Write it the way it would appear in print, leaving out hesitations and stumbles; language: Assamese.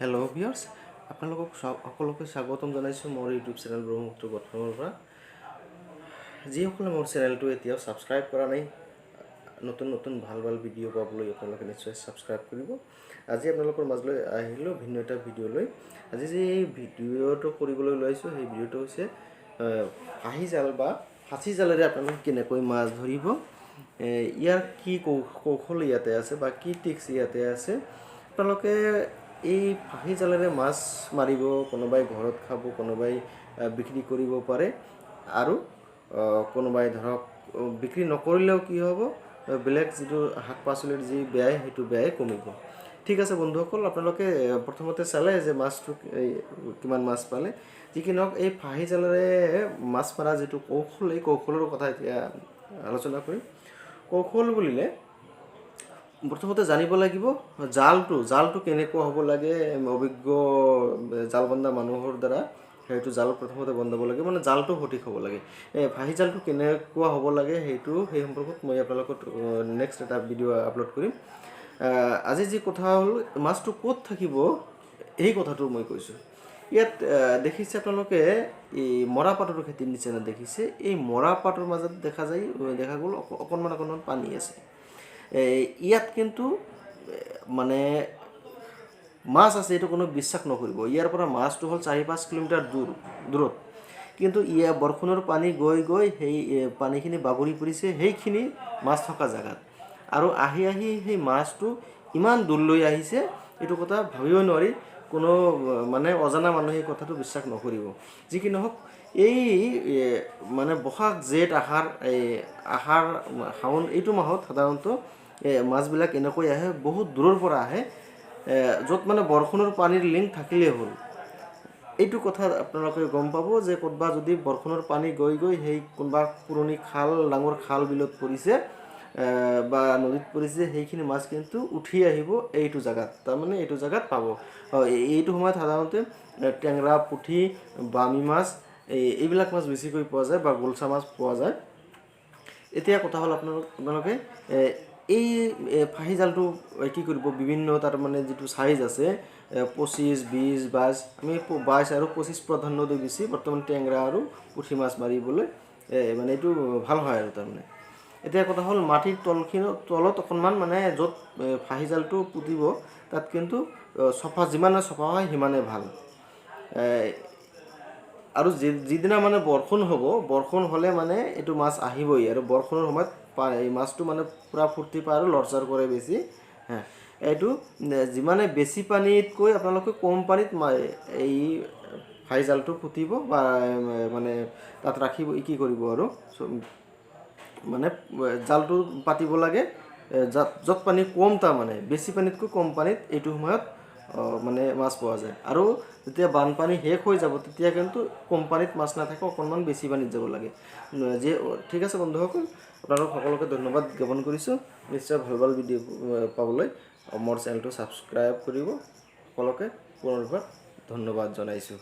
হেল্ল' ভিউৱাৰ্ছ, আপোনালোকক সকলোকে স্বাগতম জনাইছোঁ মোৰ ইউটিউব চেনেল ব্ৰহ্মপুত্ৰ গঠনৰ পৰা। যিসকলে মোৰ চেনেলটো এতিয়াও ছাবস্ক্ৰাইব কৰা নাই, নতুন নতুন ভাল ভাল ভিডিঅ' পাবলৈ আপোনালোকে নিশ্চয় ছাবস্ক্ৰাইব কৰিব। আজি আপোনালোকৰ মাজলৈ আহিলোঁ ভিন্ন এটা ভিডিঅ' লৈ। আজি যি ভিডিঅ'টো কৰিবলৈ ওলাইছোঁ, সেই ভিডিঅ'টো হৈছে ফাঁচি জাল বা ফাঁচি জালেৰে আপোনালোকে কেনেকৈ মাছ ধৰিব, ইয়াৰ কি কৌশল ইয়াতে আছে বা কি টিক্স ইয়াতে আছে। আপোনালোকে এই ফাঁচি জালেৰে মাছ মাৰিব, কোনোবাই ঘৰত খাব, কোনোবাই বিক্ৰী কৰিব পাৰে আৰু কোনোবাই ধৰক বিক্ৰী নকৰিলেও কি হ'ব, বেলেগ যিটো শাক পাচলিৰ যি ব্যয়, সেইটো ব্যয় কমিব। ঠিক আছে বন্ধুসকল, আপোনালোকে প্ৰথমতে চালে যে মাছটো এই কিমান মাছ পালে। যি কি নহওক, এই ফাঁচি জালেৰে মাছ মৰা যিটো কৌশল, এই কৌশলৰ কথা এতিয়া আলোচনা কৰিম। কৌশল বুলিলে প্ৰথমতে জানিব লাগিব জালটো কেনেকুৱা হ'ব লাগে। অভিজ্ঞ জাল বন্ধা মানুহৰ দ্বাৰা সেইটো জাল প্ৰথমতে বন্ধাব লাগে, মানে জালটো সঠিক হ'ব লাগে। এই ফাঁচি জালটো কেনেকুৱা হ'ব লাগে, সেই সম্পৰ্কত মই আপোনালোকক নেক্সট এটা ভিডিঅ' আপলোড কৰিম। আজি যি কথা হ'ল, মাছটো ক'ত থাকিব, এই কথাটো মই কৈছোঁ। ইয়াত দেখিছে আপোনালোকে, এই মৰাপাটৰ খেতিৰ নিচিনা দেখিছে। এই মৰাপাটৰ মাজত দেখা যায়, দেখা গ'ল অকণমান অকণমান পানী আছে। ইয়াত কিন্তু মানে মাছ আছে, এইটো কোনো বিশ্বাস নকৰিব। ইয়াৰ পৰা মাছটো হ'ল 4-5 কিলোমিটাৰ দূৰত, কিন্তু ইয়াৰ বৰষুণৰ পানী গৈ গৈ সেই পানীখিনি বাগৰি পৰিছে সেইখিনি মাছ থকা জেগাত আৰু আহি আহি সেই মাছটো ইমান দূৰলৈ আহিছে, এইটো কথা ভাবিব নোৱাৰি। কোনো মানে অজানা মানুহে এই কথাটো বিশ্বাস নকৰিব। যি কি নহওক, এই মানে বহাগ, জেঠ, আহাৰ, এই আহাৰ, শাওণ, এইটো মাহত সাধাৰণতে মাছবিলাক এনেকৈ আহে, বহুত দূৰৰ পৰা আহে, য'ত মানে বৰষুণৰ পানীৰ লিংক থাকিলেই হ'ল। এইটো কথা আপোনালোকে গম পাব যে ক'তবা যদি বৰষুণৰ পানী গৈ গৈ সেই কোনোবা পুৰণি খাল, ডাঙৰ খাল বিলত পৰিছে বা নদীত পৰিছে, সেইখিনি মাছ কিন্তু উঠি আহিব এইটো জেগাত, তাৰমানে এইটো জেগাত পাব। এইটো সময়ত সাধাৰণতে টেংৰা, পুঠি, বামী মাছ, এইবিলাক মাছ বেছিকৈ পোৱা যায় বা গোলচা মাছ পোৱা যায়। এতিয়া কথা হ'ল, আপোনালোকে এই ফাঁচি জালটো কি কৰিব? বিভিন্ন তাৰ মানে যিটো চাইজ আছে, 25, 20, 22, আমি 22 আৰু 25 প্ৰাধান্য দি বেছি বৰ্তমান টেংৰা আৰু পুঠি মাছ মাৰিবলৈ মানে এইটো ভাল হয়। আৰু তাৰমানে এতিয়া কথা হ'ল, মাটিৰ তলখিনি তলত অকণমান মানে য'ত ফাঁচি জালটো পুতিব, তাত কিন্তু চফা, যিমানে চফা হয় সিমানে ভাল। আৰু যিদিনা মানে বৰষুণ হ'ব, বৰষুণ হ'লে মানে এইটো মাছ আহিবই আৰু বৰষুণৰ সময়ত এই মাছটো মানে পূৰা ফূৰ্তি পায় আৰু লৰচৰ কৰে বেছি। হে, এইটো যিমানে বেছি পানীতকৈ আপোনালোকে কম পানীত এই ফাঁচি জালটো পুতিব বা মানে তাত ৰাখিব, কি কৰিব আৰু মানে জালটো পাতিব লাগে য'ত পানী কম, তাৰমানে বেছি পানীতকৈ কম পানীত এইটো সময়ত মানে মাছ পোৱা যায়। আৰু যেতিয়া বানপানী শেষ হৈ যাব, তেতিয়া কিন্তু কম পানীত মাছ নাথাকে, অকণমান বেছি পানীত যাব লাগে। যে ঠিক আছে বন্ধুসকল, আপোনালোক সকলোকে ধন্যবাদ জ্ঞাপন কৰিছোঁ। নিশ্চয় ভাল ভাল ভিডিঅ' পাবলৈ মোৰ চেনেলটো ছাবস্ক্ৰাইব কৰিব। সকলোকে পুনৰবাৰ ধন্যবাদ জনাইছোঁ।